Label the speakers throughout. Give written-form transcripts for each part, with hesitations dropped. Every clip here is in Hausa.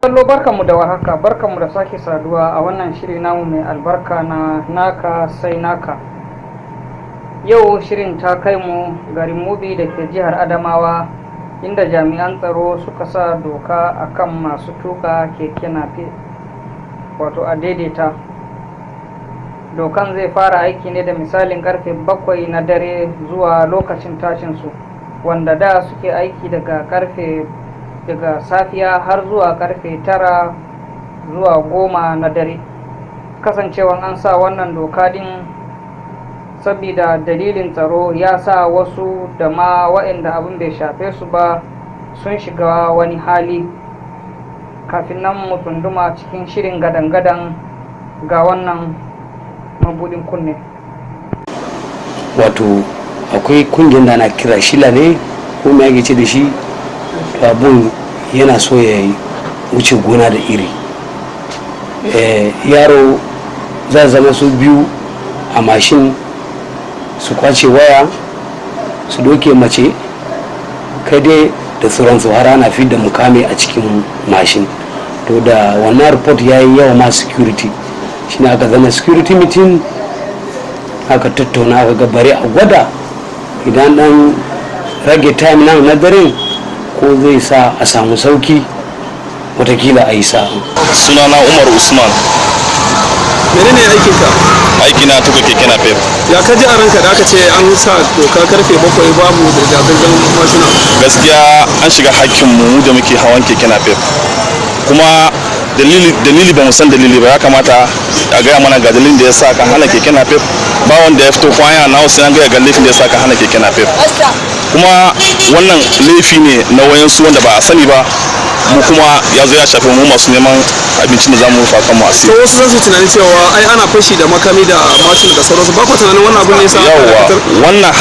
Speaker 1: Kallo, barkanmu da warhaka, barkanmu da sake saduwa a wannan shiri namu mai albarka na Naka Sai Naka. Yau shirin ta kai mu garin Mubi da ke jihar Adamawa, inda jami'an tsaro suka sa doka akan masu tuka keke nape, wato a daidaita. Dokan zai fara aiki ne da misalin karfe 7 na dare zuwa lokacin tashinsu, wanda da suke aiki daga karfe daga safiya har zuwa karfe 9 zuwa 10 na dare. Kasancewan an sa wannan doka din sabida dalilin tsaro ya sa wasu da ma waɗanda abin bai shafe su ba sun shiga wani hali. Kafin nan mu tsunduma cikin shirin gadan-gadan, ga wannan mabudin kunne.
Speaker 2: Wato akwai kungiyar da ana kira shila ne ko me ake ce da shi, to abun yana so ya wuce gona da iri. Yaro za zama su biyu a mashin, su kwace waya, su doke mace, kai dai da sauransu, har ana fi da mukami a cikin mashin. To da wannan report ya yi yawa ma security, shine aka zama security meeting, aka tattauna, aka ga bari a gwada idan dan rage time nan na daren ko zai sa a samu sauki, watakila a yi sa'a.
Speaker 3: Sunana Umar Usman.
Speaker 4: Menene aikinka?
Speaker 3: Aiki na tuka keke napep.
Speaker 4: Ya ka ji a ranka da aka ce an sa doka karfe 7 babu zirga-zirgar mashina?
Speaker 3: Gaskiya an shiga hakkin mu da muke hawan keke napep, kuma dalili dalili ba mu san dalili ba. Ya kamata a gaya mana ga dalilin da ya sa ka hana keke napep. Ba wanda ya fito kwaya na wasu an gaya ga laifin da ya sa ka hana keke napep. Kuma wannan laifi ne na wayansu wanda ba a sani ba, mu kuma ya zo ya shafi mu masu neman abincin da za mu rufa kanmu asiri.
Speaker 4: To wasu za su yi tunanin cewa ai ana fashi da makami da mashin da sauransu. Ba ku tunanin wannan abin ne yasa aka
Speaker 3: Yawwa.
Speaker 4: dakatar?
Speaker 3: Wannan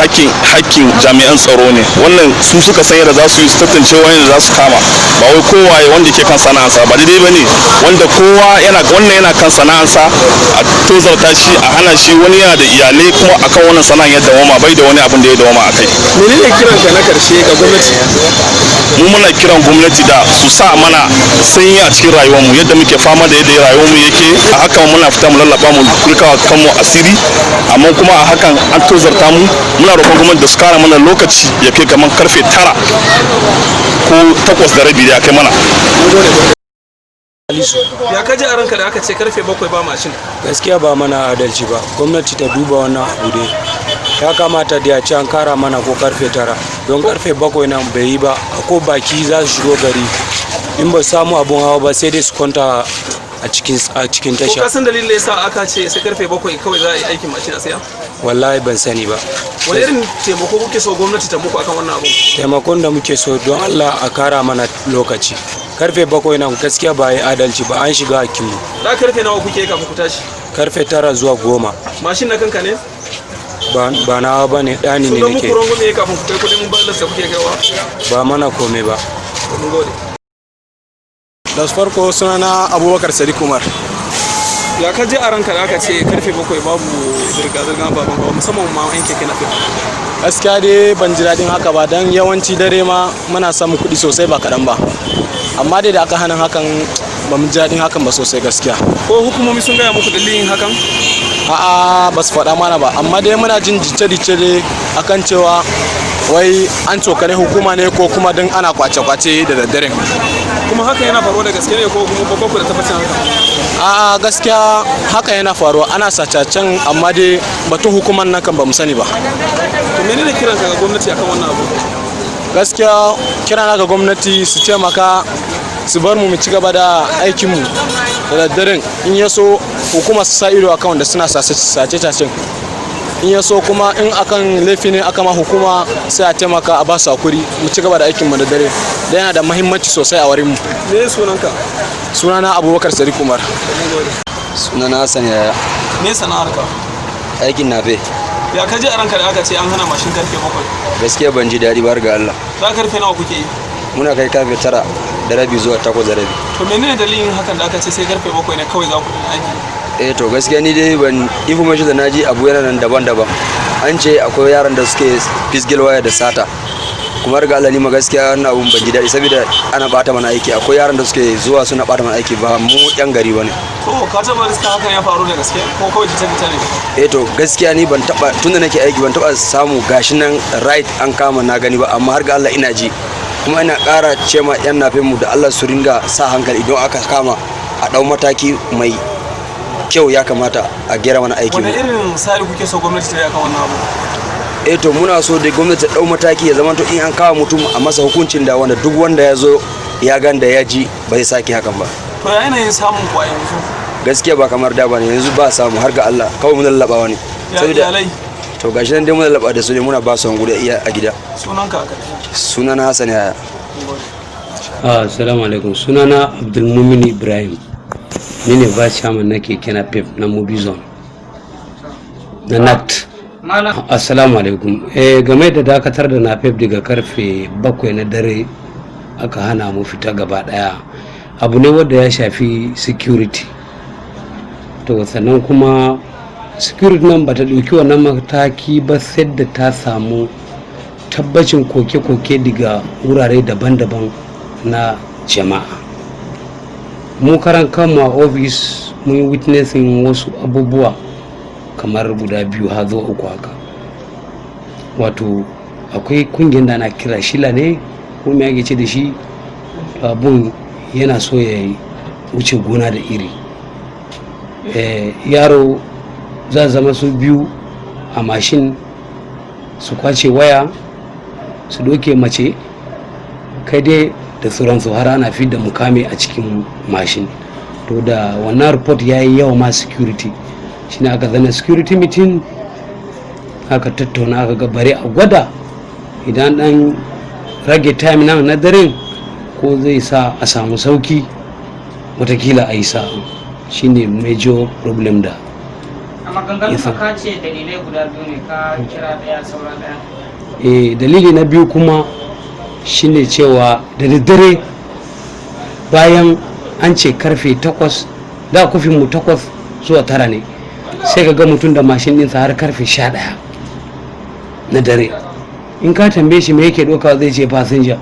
Speaker 3: hakkin jami'an tsaro ne. Wannan su suka san yadda za su yi su tantance wanda za su kama, ba wai kowa ya wanda ke kan sana'ansa ba. Daidai bane wanda kowa yana wannan yana kan sana'ansa a tozarta shi, a hana shi. Wani yana da iyalai, kuma akan wannan sana'an ya dawama, bai da wani abin da ya dawama a kai.
Speaker 4: Menene kiranka na karshe ga gwamnati?
Speaker 3: Mu muna kiran gwamnati da su sa mana sanyi a cikin rayuwarmu, yadda muke fama da yadda rayuwarmu yake. A hakan muna fita mu lallaba mu rika kanmu asiri, amma kuma a hakan an tozarta mu. Muna roƙon gwamnati da su kara mana lokaci ya kai kamar karfe 9 ko 8:30 da ya kai mana.
Speaker 4: Ya ka ji a ranka da aka ce karfe 7 ba mashin?
Speaker 5: Gaskiya ba mana adalci ba. Gwamnati ta duba wannan abu dai. Ya kamata da ya ci an kara mana ko karfe 9, don karfe 7 nan bai yi ba. Ko baki za su shigo gari, in ba su samu abun hawa ba, sai dai su kwanta a cikin
Speaker 4: Ko
Speaker 5: tasha.
Speaker 4: ka san dalilin da yasa aka ce sai karfe 7 kawai za a yi aikin mashin a saya?
Speaker 5: Wallahi ban sani ba.
Speaker 4: Wani irin taimako kuke so gwamnati ta muku akan wannan abu?
Speaker 5: Taimakon da muke so, don Allah a kara mana lokaci. Karfe 7 nan gaskiya ba yi adalci ba, an shiga hakkinmu.
Speaker 4: Da karfe nawa kuke kafin ku tashi?
Speaker 5: Karfe 9 zuwa 10.
Speaker 4: Mashin na kanka ne?
Speaker 5: Ba nawa ba ne, ɗani ne.
Speaker 4: Sun muku
Speaker 5: Nake
Speaker 4: rungume kafin ku kai kudin balance da kuke kaiwa?
Speaker 5: Ba mana komai ba.
Speaker 4: Mun gode.
Speaker 6: Da farko, sunana Abubakar Sadiq Umar.
Speaker 4: Ya ka ji a ranka da aka ce karfe 7 babu zirga-zirga baban hawa, musamman ma yan keke napep?
Speaker 6: Gaskiya dai ban ji daɗin haka ba, don yawanci dare ma muna samun kuɗi sosai ba kaɗan ba, amma dai da aka hana hakan, ba mu ji daɗin hakan ba sosai gaskiya.
Speaker 4: Ko hukumomi sun gaya muku dalilin hakan?
Speaker 6: A'a, ba su faɗa mana ba, amma dai muna jin jice-jice dai akan cewa wai an tsokane hukuma ne, ko kuma don ana kwace-kwace da daddare.
Speaker 4: Kuma haka yana faruwa da gaske ne, ko kuma ba ku da tabbacin haka?
Speaker 6: A'a, gaskiya haka yana faruwa, ana sacacen, amma dai batun hukumar nan kan ba mu sani ba.
Speaker 4: To menene kiranka ga gwamnati akan wannan abu?
Speaker 6: Gaskiya kirana ga gwamnati, su taimaka su bar mu mu ci gaba da aikinmu da daddaren. In ya so hukuma su sa ido akan wanda suna sace-sacen. In ya so kuma in akan laifi ne aka ma hukuma, sai a taimaka a ba su hakuri, mu ci gaba da aikinmu da dare, da yana da mahimmanci sosai a wurin mu.
Speaker 4: Me sunanka?
Speaker 6: Sunana Abubakar Sadiq Umar.
Speaker 7: Sunana Hassan Yaya.
Speaker 4: Me sana'arka?
Speaker 7: Aikin nape.
Speaker 4: Ya ka ji a ranka da aka ce an hana mashin karfe 7?
Speaker 7: Gaskiya ban ji daɗi ba ga Allah.
Speaker 4: Za karfe nawa kuke yi?
Speaker 7: Muna kai karfe 9:30 zuwa 8:30.
Speaker 4: To menene dalilin hakan da aka ce sai karfe 7 ne kawai za ku yi aiki?
Speaker 7: Eh to, gaskiya ni dai ban information da naji, abu yana nan daban-daban. An ce akwai yaran da suke fisgil waya da sata. Kuma Kuma ga Allah, ni ma gaskiya wannan abun ban ji daɗi, saboda ana bata mana aiki. Akwai yaran da suke zuwa suna bata mana aiki, ba mu yan gari bane.
Speaker 4: To, ka taba riska hakan ya faru da gaske ko kawai jita jita ne?
Speaker 7: Eh to, gaskiya ni ban taba, tunda nake aiki ban taba samu gashi nan right an kama na gani ba, amma har ga Allah ina ji. Kuma ina ƙara ce ma yan nafe mu da Allah su ringa sa hankali, idan aka kama a ɗau mataki mai kyau. Ya kamata a gera mana aiki
Speaker 4: Wani
Speaker 7: mu.
Speaker 4: irin tsari kuke so gwamnati ta yi akan wannan abu?
Speaker 7: Eh to, muna so da gwamnati ta ɗau mataki, ya zama to in an kama mutum a masa hukuncin da wanda duk wanda ya zo ya gan da ya ji ba zai sake hakan ba.
Speaker 4: To, ya yanayin samun ku a yanzu?
Speaker 7: Gaskiya ba kamar da ba ne yanzu, ba samu har ga Allah, kawai mun lallabawa ne.
Speaker 4: Ya iyalai?
Speaker 7: To, gashi nan dai mun lallaba da su ne, muna ba su hankuri iya a gida.
Speaker 4: Sunanka a ƙarshe?
Speaker 7: Sunana Hassan Yaya.
Speaker 2: Assalamu alaikum. Sunana Abdulmumin Ibrahim, ni ne vice chairman na keke napep na Mubi Zone na NACT.
Speaker 1: Malam.
Speaker 2: Assalamu alaikum. Game da dakatar da napep daga karfe 7 na dare aka hana mu fita gaba daya, abu ne wanda ya shafi security. To, sannan kuma security nan bata ɗauki wannan mataki ba sai da ta samu tabbacin koke-koke daga wurare daban-daban na jama'a. Mu karan kanmu a ofis mun yi witnessing wasu abubuwa kamar guda biyu har zuwa uku haka. Wato akwai kungiyar da ana kira shila ne ko me ake ce da shi, to abun yana so ya wuce gona da iri. Yaro za zama su biyu a mashin su kwace waya, su doke mace, kai dai da sauransu, har ana fi da mukami a cikin mashin. To, da wannan report ya yi yawa ma security, shine aka zana security meeting, aka tattauna, aka ga bari a gwada idan dan rage time nan na daren ko zai sa a samu sauki, watakila a yi sa'a. Shine major problem da
Speaker 1: A maganganun
Speaker 2: Yes, sir.
Speaker 1: ka ce dalilai guda biyu ne, ka kira daya, saura daya.
Speaker 2: Dalili na biyu kuma shine cewa da daddare, bayan an ce karfe 8 da kufin mu 8 zuwa 9 ne, sai ka ga mutum da mashin ɗinsa har karfe 11 na dare. In ka tambaye shi me yake ɗauka, zai ce fasinja.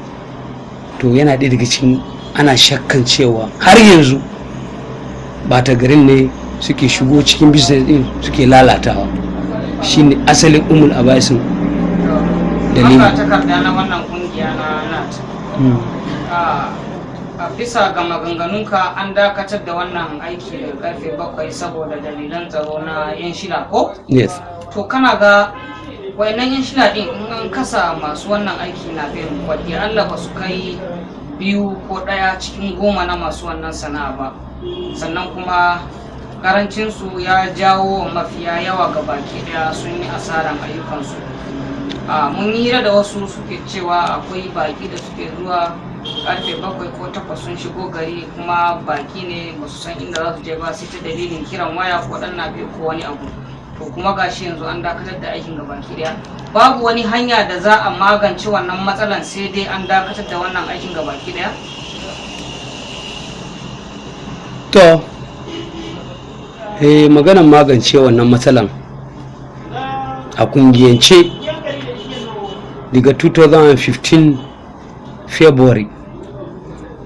Speaker 2: To, yana ɗaya daga cikin ana shakkan cewa har yanzu bata garin ne suke shigo cikin business ɗin suke lalatawa. Shine asalin umul abaisin dalili.
Speaker 1: Maka takarda na wannan kungiya na NAT. A bisa ga maganganunka, an dakatar da wannan aiki daga karfe 7 saboda dalilan tsaro na yan shila, ko?
Speaker 2: Yes.
Speaker 1: To, kana ga wayannan yan shila din, in an kasa masu wannan aiki na bin wadda Allah, ba su kai biyu ko ɗaya cikin goma na masu wannan sana'a ba. Sannan kuma karancinsu ya jawo mafiya yawa ga baki daya sun yi asaran ayyukansu. A mun yi hira da wasu, suke cewa akwai baki da suke zuwa karfe 7 ko 8 sun shigo gari, kuma baki ne, ba su san inda za su je ba sai ta dalilin kiran waya ko dan nafe ko wani abu. To, kuma gashi yanzu an dakatar da aikin gabaki daya, babu wani hanya da za a magance wannan matsalan sai dai an dakatar da wannan aikin gabaki daya.
Speaker 2: To, maganan magance wannan matsalan a kungiyance, daga 2015 February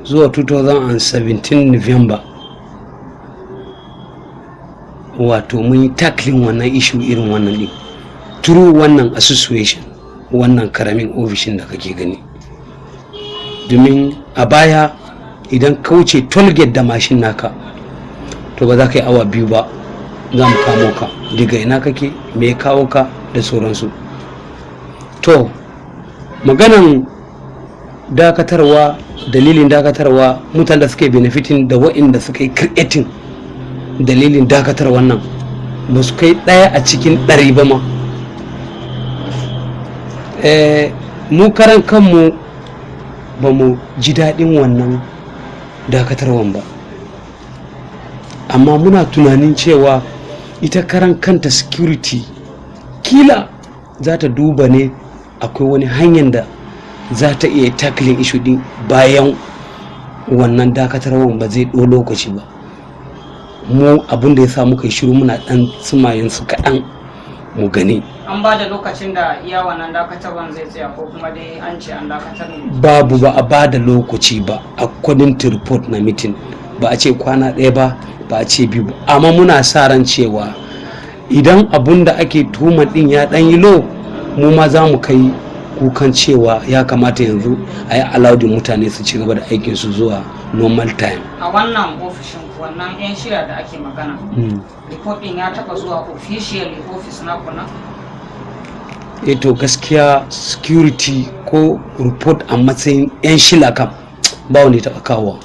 Speaker 2: zuwa 2017 November, wato mun yi tackling wannan issue irin wannan din through wannan association, wannan karamin ofishin da kake gani. Domin a baya idan ka wuce tollgate da mashin naka, to ba za ka yi awa 2 ba za mu kamo ka, daga ina kake, me ya kawo ka, da sauransu. To, maganan dakatarwa, dalilin dakatarwa, mutane da suke benefiting da wa'inda suka yi creating dalilin dakatar wannan ba su kai ɗaya a cikin ɗari ba ma. Mu karan kanmu ba mu ji daɗin wannan dakatarwan ba, amma muna tunanin cewa ita karan kanta security kila za ta duba ne akwai wani hanyar da za ta iya tackling issue din bayan wannan dakatarwan, ba zai ɗo lokaci ba. Mu abin da ya sa muka yi shiru, muna ɗan sumayen su kaɗan. Mu gani.
Speaker 1: An ba da lokacin da iya wannan dakatarwan zai tsaya, ko kuma dai an ce an dakatar ne?
Speaker 2: Babu, ba a ba da lokaci ba. According to report na meeting, ba a ce kwana ɗaya ba, ba a ce biyu ba, amma muna sa ran cewa idan abun da ake tuhuma din ya ɗan yi low, mu ma za mu kai kukan cewa ya kamata yanzu a yi allowed mutane su ci gaba da aikin su zuwa normal time.
Speaker 1: A wannan ofishin ku, wannan 'yan shila da ake magana, report din ya taba zuwa officially office na kuna?
Speaker 2: Eh, to gaskiya security ko report a matsayin 'yan shila kam, ba wanda ya taɓa kawowa.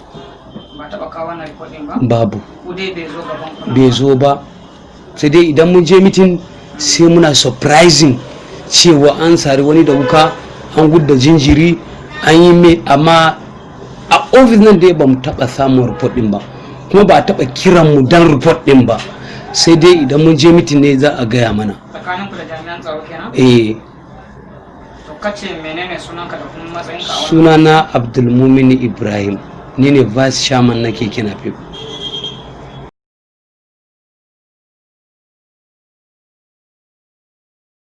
Speaker 1: Ba taba kawo wannan report din ba?
Speaker 2: Babu.
Speaker 1: Ku dai bai zo gaban ku nan
Speaker 2: Bai
Speaker 1: ba?
Speaker 2: zo ba, sai dai idan mun je meeting sai muna surprising cewa an sari wani da wuka, an gudda jinjiri, an yi mai, amma a ofis nan dai ba mu taɓa samun report din ba, kuma ba a taɓa kiran mu dan report din ba, sai dai idan mun je meeting ne za a gaya mana.
Speaker 1: Tsakanin ku da jami'an tsaro kenan?
Speaker 2: Eh.
Speaker 1: To, kace menene sunanka da kuma matsayinka a wannan?
Speaker 2: Sunana Abdulmumin Ibrahim, ni ne vice chairman na Keke Napep.